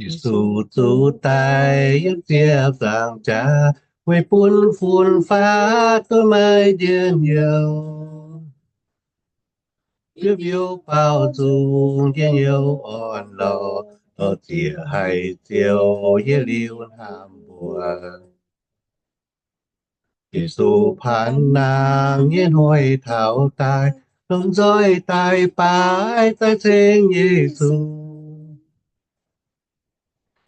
Yesu zuqc daic yiem ziepc nzaangc jaax, weic bun fun-faqv duqv maaih njien-youh. Yiem biouv baaux nzung njien-youh orn-lorqc, dorh ziec haiz ziouc yietc liuz hnamv mbuo. Yesu paanx nangh nyei hnoi taux daaih, lomh nzoih daaih baaix daaih ceng Yesu.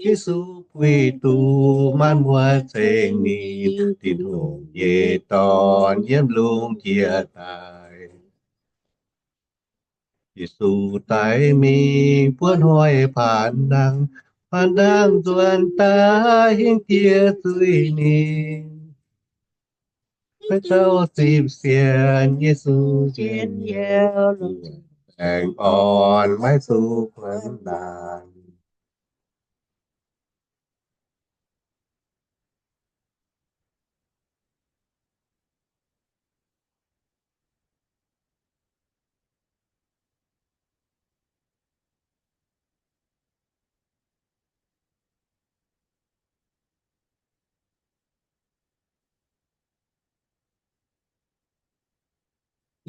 Yesu puix duqv maanc muotc ceng ninh, Tin-Hungh nyei Dorn yiem lungh ndiev daaih. Yesu daic mingh buo hnoi paanx nangh, paanx nangh nzuonx daaih hingv diex zuiz ninh. Haaix dauh zipv sienx Yesu njien-youh, baengh orn maiv zuqc kuonx laanh.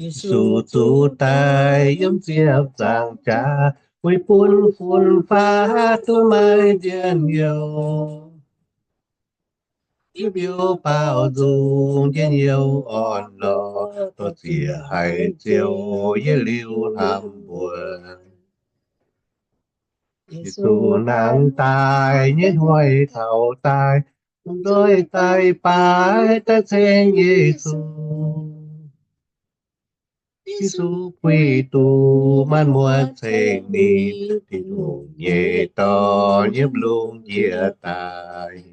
Yesu zuqc daic yiem ziepc nzaangc jaax, weic bun fun-faqv duqv maaih njien-youh. Yiem biouv baaux nzung njien-youh orn-lorqc, dorh ziec haiz ziouc yietc liuz hnamv mbuo. Yesu nangh daaih nyei hnoi taux daaih, lomh nzoih daaih baaix daaih ceng Yesu. Yesu puix duqv maanc muotc ceng ninh, Tin-Hungh nyei Dorn yiem lungh ndiev daaih.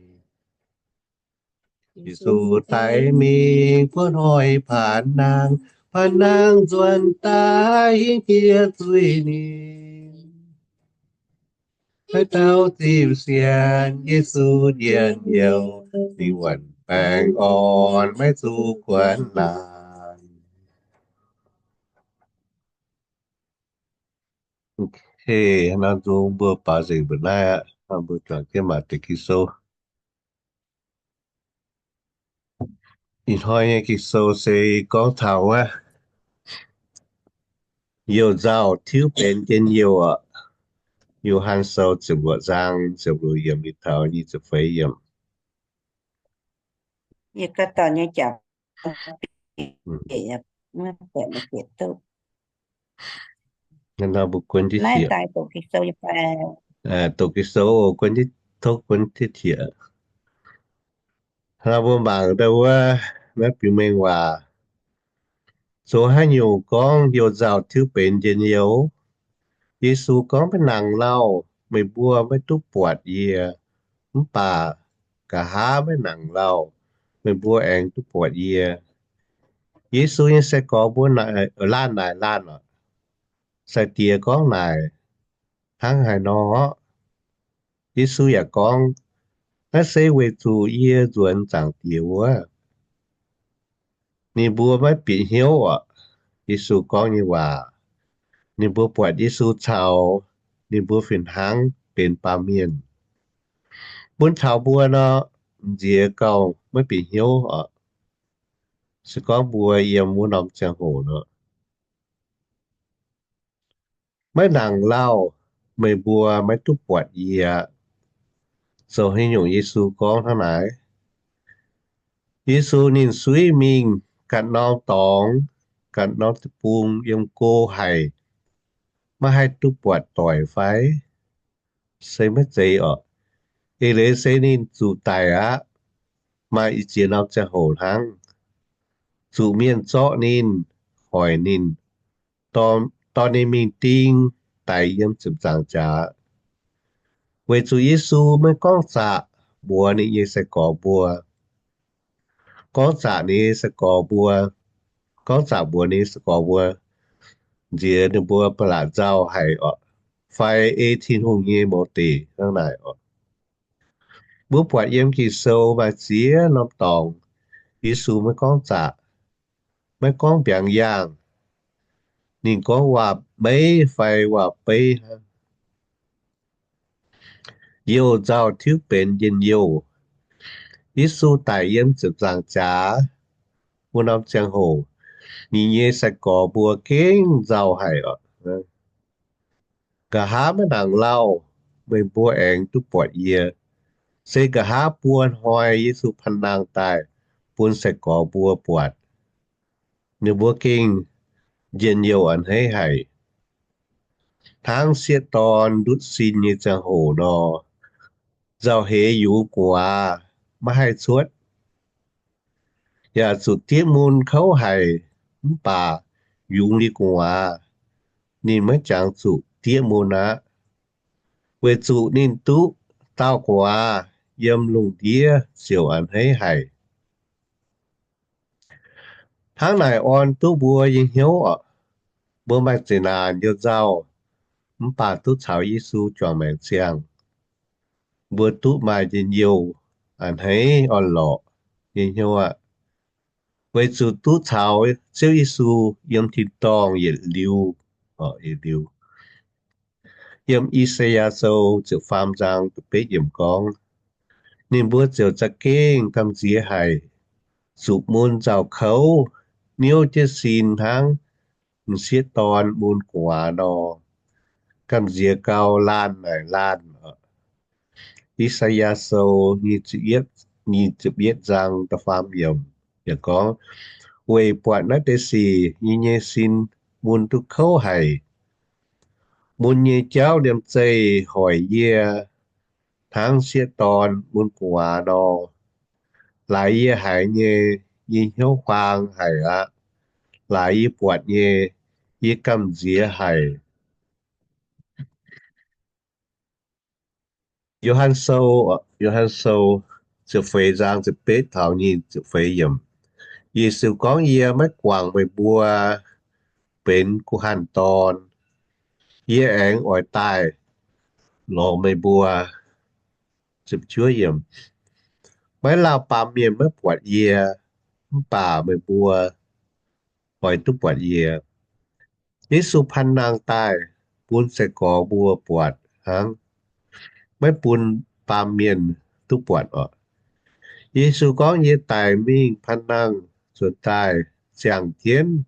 Yesu daic mingh buo hnoi paanx nangh, paanx nangh nzuonx daaih hingv diex zuiz ninh. Haaix dauh zipv sienx Yesu njien-youh, ninh wuonc baengh orn maiv zuqc kuonx laanh. Okay, nor nzung mbuo baaux nzengc mbuo naaiv aqv. Mbuo juangc jienv maac deix Ging-Sou. Ih hnoi nyei Ging-Sou se gorngv taux wuov youh nzauh tiuv benx njien-youh aqv. Yo^han Sou ziepc luoqc zaang ziepc luoqc yiemc mingh taux nyic ziepc feix yiemc. Yie ganh dorh nyei jaax. Mbuo guon jienv hieqc. Doqc Ging-Sou guon jienv, tov guon jienv hieqc. Nor mbuo mangc ndau wuov, naaiv biux mengh waac. Zoux haaix nyungc gorngv youh nzauh tiuv benx njien-youh? Yesu gorngv, maiv nangc lauh, meih mbuo maiv duqv buatc yie, mv baac nqa'haav maiv nangc lauh, meih mbuo aengx duqv buatc yie. Yesu nyei sai-gorx mbuo laanh naaic laanh oc. Sai-Diex gorngv naaic hnangv haaix nor? Yesu yaac gorngv, naaiv se weic zuqc yie nzuonx Zaangc Diex wuov, ninh mbuo maiv bieqc hnyouv oc. Yesu gorngv nyei waac, ninh mbuo buatc Yesu caux ninh mbuo fih hnangv benx baamh mienh. Bun taux mbuo nor, nziex gauh maiv bieqc hnyouv oc. Se gorngv mbuo yiem wuov norm ziangh hoc nor, maiv nangc lauh, meih mbuo maiv duqv buatc yie. Zoux haaix nyungc Yesu gorngv hnangv naaic? Yesu ninh suiv mingh ganh norm dorngx, ganh norm deic-bung yiem go haic, maiv haih duqv buatc doic fai? Se maiv zeiz oc. Eix leiz se ninh zuqc daic aqv. Maaih ih ziex norm ziangh hoc hnangv, zuqc mienh zorqv ninh, hoic ninh, dorh ninh mingh ding, daic yiem ziepc nzaangc jaax. Weic zuqc Yesu maiv gorngv zaqc mbuox ninh nyei sai-gorx mbuo, gorngv zaqc ninh nyei sai-gorx mbuo, gorngv zaqc mbuox ninh nyei sai-gorx mbuo, nziex ninh mbuo ba'laqc nzauh haic oc, fai ei Tin-Hungh nyei mouz deic hnangv naaic oc. Mbuo buatc yiem Ging-Sou maaih ziex norm dorngx, Yesu maiv gorngv zaqc, maiv gorngv mbiaangx yaangh. Ninh gorngv waac-meiv fai waac-beiv hnangv. youh nzauh tiuv benx njien-youh. Yesu daic yiem ziepc nzaangc jaax wuov norm ziangh hoc, ninh nyei sai-gorx mbuo gengh nzauh haic oc. Nqa'haav maiv nangc lauh, meih mbuo aengx duqv buatc yie. Se nqa'haav buo hnoi Yesu panh nangh daaih bun sai-gorx mbuo buatc, ninh mbuo gengh njien-youh a'hneiv haic. Hnangv sieqv dorn ndutv sin nyei ziangh hoc nor, nzauh heix yungz gu'nguaaz maiv haih cuotv, yaac zuqc diev mun kouv haic, mv baac yungz liuz gu'nguaaz ninh maiv jangx zuqc diev mun aqv, weic zuqc ninh duqv daauh gu'nguaaz yiem lungh ndiev ziouc a'hneiv haic. Hnangv naaic orn duqv mbuo nyei hnyouv oc. Mbuo maaih zeqc naanc youh nzauh, mv baac duqv caux Yesu juangc maengc ziangh, mbuo duqv maaih njien-youh a'hneiv orn-lorqc nyei hnyouv aqv, weic zuqc duqv caux Ziouv Yesu yiem tin-dorngh yietc liuz, yietc liuz. Yiem I^saa^yaa Sou ziepc faam zaang da'betv yiemc gorngv, ninh mbuo ziouc za'gengh gamh nziex haic, zuqc mun nzauh kouv, niouv jienv sin hnangv m'sieqv dorn mun gu'nguaaz nor, gamh nziex gau laanh naaic laanh. I^saa^yaa Sou nyic ziepc yietv zaang da'faam yiemc yaac gorngv, weic buatc naaiv deix sic yie nyei sin mun duqv kouv haic. Mun nyei jauv liemh zeih hoic yie hnangv sieqv dorn mun gu'nguaaz nor. Laaix yie haiz nyei, yie hnyouv huaang haic aqv. Laaix yie buatc nyei, yie gamh nziex haic. Yo^han Sou, Yo^han Sou ziepc feix zaang ziepc betv taux nyic ziepc feix yiemc. Yesu gorngv, yie maiv guangc meih mbuo benx guh hanh dorn. Yie aengx oix daaih lorz meih mbuo. Maiv lauh baamh mienh maiv buatc yie, mv baac meih mbuo oix duqv buatc yie. Yesu panh nangh daaih bun sai-gorx mbuo buatc hnangv, maiv bun baamh mienh duqv buatc oc. Yesu gorngv, yie daic mingh panh nangh, nzuonx daaih ziangh jienv,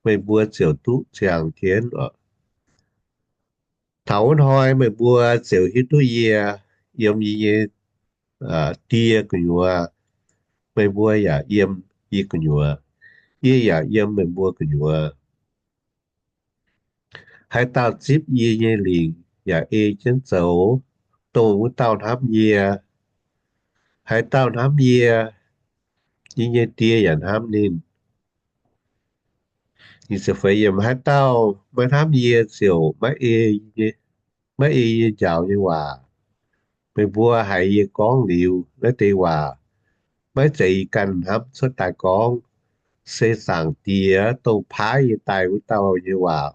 meih mbuo ziouc duqv ziangh jienv oc. Taux wuov hnoi meih mbuo ziouc hiuv duqv yie yiem yie nyei Die gu'nyuoz, meih mbuo yaac yiem yie gu'nyuoz, yie yaac yiem meih mbuo gu'nyuoz. Haaix dauh zipv yie nyei lingc yaac ei jienv zoux, dongh wuov dauh hnamv yie. Haaix dauh hnamv yie, yie nyei Die yaac hnamv ninh. Haaix dauh maiv hnamv yie ziouc maiv ei yie njaaux nyei waac. Meih mbuo haiz yie gorngv liuz naaiv deix waac, maiv zeiz yie ganh hnamv cuotv daaih gorngv, se Zaangc Diex dongh paaiv yie daaih wuov dauh nyei waac.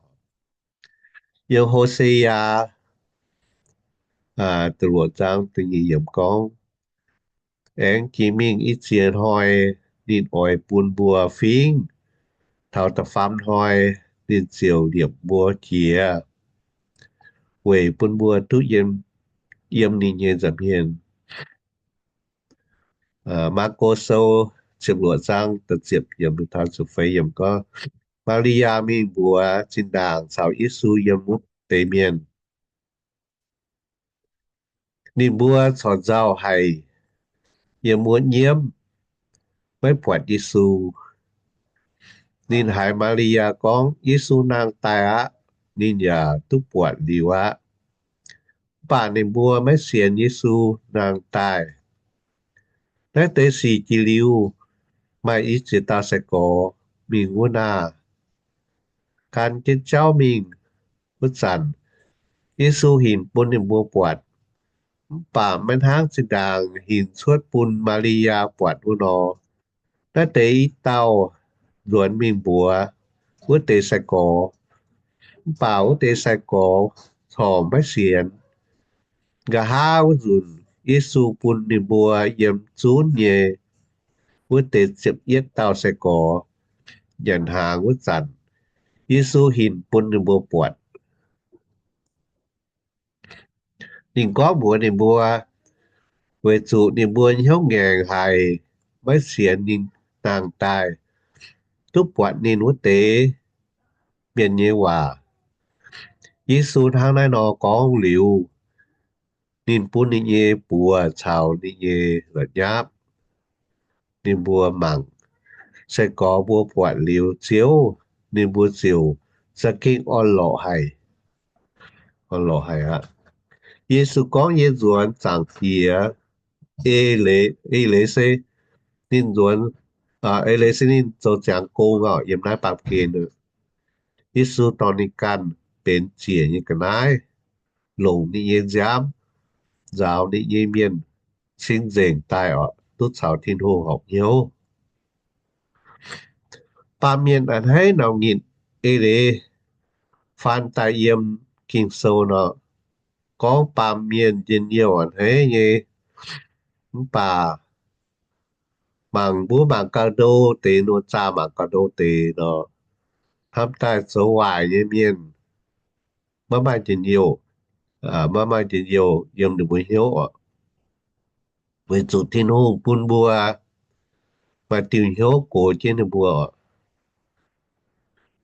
Yiem Ho^se^yaa da'luoqc zaang da'nyeic yiemc gorngv, aengx jiex mingh i ziex hnoi ninh oix bun mbuo fingv. Taux da'faam hnoi ninh ziouc liepc mbuo jiex, weic bun mbuo duqv yiem ninh nyei nza'hmien. Maako Sou ziepc luoqc zaang da'ziepc yiemc taux ziepc feix yiemc gorngv, Maa^li^yaa mingh mbuox zinh ndaangc caux Yesu yiem wuov deix mienh. Ninh mbuo corc nzauh haic, yiem wuov nyiemv, maiv buatc Yesu. Ninh haiz Maa^li^yaa gorngv, Yesu nangh daaih aqv. Ninh yaac duqv buatc liuz aqv. Mv baac ninh mbuo maiv sienx Yesu nangh daaih. Naaiv deix sic jiex liuz, maaih i ziex dauh sai-gorx mingh wuov naah, gan jienv jauv mingh. Wuov zanc, Yesu hinc bun ninh mbuo buatc, mv baac maiv hnangv zinh ndaangc hinc cuotv bun Maa^li^yaa buatc wuov nor. Naaiv deix i dauh nzuonx mingh mbuox wuov deix sai-gorx, mv baac wuov deix sai-gorx corc maiv sienx. Nqa'haav wuov nzunc, Yesu bun ninh mbuo yiem zunv nyei wuov deix ziepc yietv dauh sai-gorx nyanc hnaangx wuov zanc, Yesu hinc bun ninh mbuo buatc. Ninh gorngv mbuox ninh mbuo, weic zuqc ninh mbuo hnyouv ngaengc haic, maiv sienx ninh nangh daaih duqv buatc ninh wuov deix mienh nyei waac. Yesu hnangv naaiv nor gorngv liuz, ninh bun ninh nyei buoz caux ninh nyei la'nyapv ninh mbuo mangc. Se gorx mbuo buatc liuz Ziouv, ninh mbuo ziouc za'gengh orn-lorqc haic. Orn-lorqc haic aqv. Yesu gorngv, Yie nzuonx Zaangc Diex. Eix leiz, eix leiz se ninh nzuonx, eix leiz se ninh zoux ziangx gong oc, yiem naaiv baamh gen. Yesu dorh ninh ganh benx ziec nyei ga'naaiv, longc ninh nyei nziaamv nzaaux ninh nyei mienh cing-nzengc daaih oc, duqv caux Tin-Hungh horpc hnyouv. Baamh mienh a'hneiv nauc nyitc. Eix leiz faan daaih yiem Ging-Sou nor, gorngv baamh mienh njien-youh a'hneiv nyei, mv baac mangc mbuo mangc gauh ndo deix, nor zaah mangc gauh ndo deix nor, hnamv daaih zoux waaic nyei mienh maiv maaih njien-youh, maiv maaih njien-youh yiem ninh mbuo hnyouv oc. Weic zuqc Tin-Hungh bun mbuo maaih diuh hnyouv gox jienv ninh mbuo oc.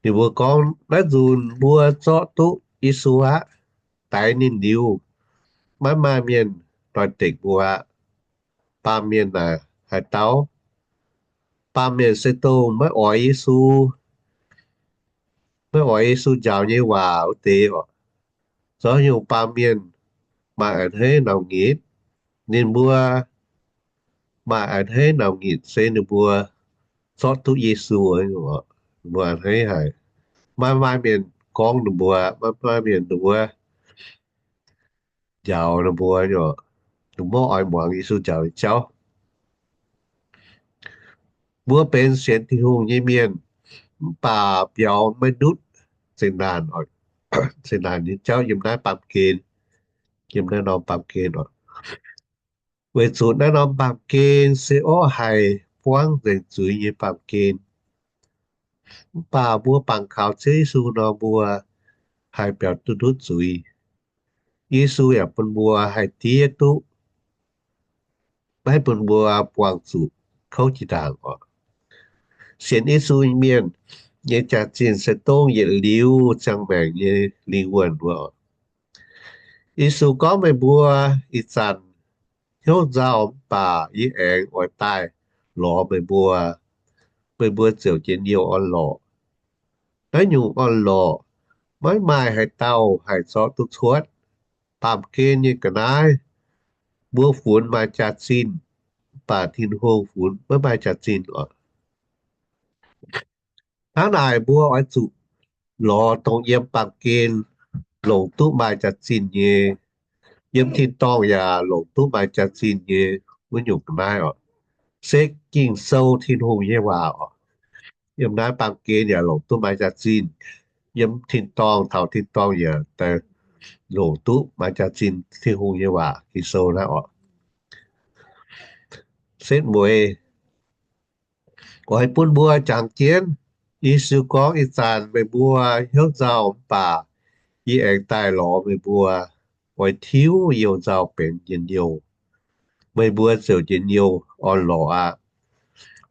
Ninh mbuo gorngv, Naaiv nzunc mbuo zorqv duqv Yesu aqv. Daix ninh liuz, maiv maaih mienh doix-dekc mbuo aqv. Baamh mienh naaic haaix dauh? Baamh mienh se dongh maiv oix Yesu, maiv oix Yesu njaaux nyei waac wuov deix oc. Zoux nyungc baamh mienh maaih a'hneiv nauc nyitc. Ninh mbuo maaih a'hneiv nauc nyitc se ninh mbuo zorqv duqv Yesu, ninh mbuo a'hneiv haic. Maiv maaih mienh gorngv ninh mbuo, maiv maaih mienh ninh mbuo njaaux ninh mbuo, ninh mbuo maiv oix muangx Yesu njaaux nyei jauv. Mbuo benx sienx Tin-Hungh nyei mienh, mv baac biaux maiv ndutv zeqc naanc, zeqc naanc nyei jauv yiem naaiv baamh gen, yiem naaiv norm baamh gen oc. Weic zuqc naaiv norm baamh gen se orqv haic buangv nzengc zuiz nyei baamh gen. Mv baac mbuo bangc kaux Ziouv Yesu nor, mbuo haih biaux duqv ndutv zuiz. Yesu yaac bun mbuo haih diev duqv, maiv bun mbuo buangh zuqc kouv jiex ndaangc oc. Sienx Yesu mienh nyei jaax-zinh se dongh yietc liuz ziangh maengc nyei lingh wuonh wuov. Yesu gorngv, Meih mbuo ih zanc hnyouv nzauh, mv baac yie aengx oix daaih lorz meih mbuo, meih mbuo ziouc njien-youh orn-lorqc. Naaiv nyungc orn-lorqc maiv maaih haaix dauh haih zorqv duqv cuotv. Baamh gen nyei ga'naaiv, mbuo funx maaih jaax-zinh, mv baac Tin-Hungh funx maiv maaih jaax-zinh oc. Hnangv naaic mbuo oix zuqc lorz dongh yiem baamh gen longc duqv maaih jaax-zinh nyei, yiem tin-dorngh yaac longc duqv maaih jaax-zinh nyei wuov nyungc ga'naaiv oc. Se Ging-Sou, Tin-Hungh nyei waac oc. Yiem naaiv baamh gen yaac longc duqv maaih jaax-zinh, yiem tin-dorngh, taux tin-dorngh yaac longc duqv maaih jaax-zinh, Tin-Hungh nyei waac, Ging-Sou naaiv oc. Setv mueiz oix bun mbuo jangx jienv. Yesu gorngv, Ih zanc meih mbuo hnyouv nzauh, mv baac yie aengx daaih lorz meih mbuo, oix tiuv youh nzauh benx njien-youh. Meih mbuo ziouc njien-youh orn-lorqc aqv.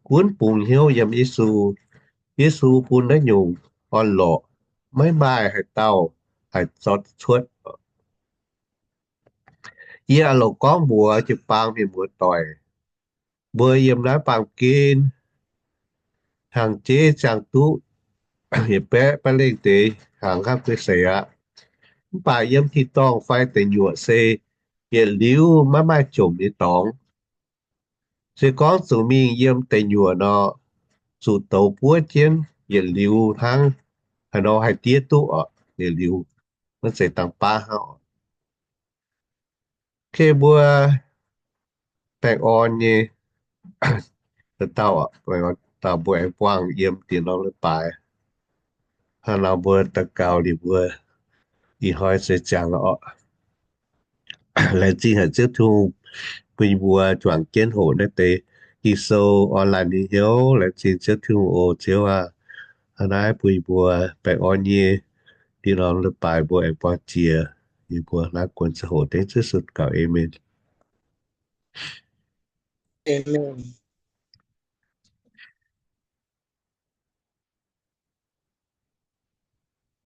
Gunv bungx hnyouv yiem Yesu. Yesu bun naaiv nyungc orn-lorqc maiv maaih haaix dauh haih zorqv cuotv. Yie aah loc gorngv mbuox jiu-baang mienh muoz-doic, mbuo yiem naaiv baamh gen hnyangx-jeiv ziangh duqv yietc baeqv baeqv lengh deix hnyangx hnangv gui seix aqv. Mv baac yiem tin-dorngh fai deic nyuoqc se yietc liuz maiv maaih jomc nyei dorngx. Se gorngv zuqc mingh yiem deic nyuoqc nor, zuqc douz buov jienv yietc liuz hnangv haaix nor haih diev duqv oc. Yietc liuz maiv zeiz dangh baav hnangv oc. Ke mbuo baengh orn nyei dauh, dauh mbuo aengx buangh yiem diex norm leiz-baaix. Hnangv nor mbuo daux gaux liuz mbuo ih hnoi seix ziangx lorqc. Laengz zingh haic Ziouv Tin-Hungh bun mbuo juangc jienv hoqc naaiv deix Ging-Sou online nyei hnyouv. Laengz zingh Ziouv Tin-Hungh oc Ziouv aac. Hnangv naaiv bun mbuo baengh orn nyei diex norm leiz-baaix mbuo aengx buangh jiex. Yie mbuo laengz guon ziangh hoc dengv Ziouv Yesu nyei mbuox gaux, Aamen. Aamen.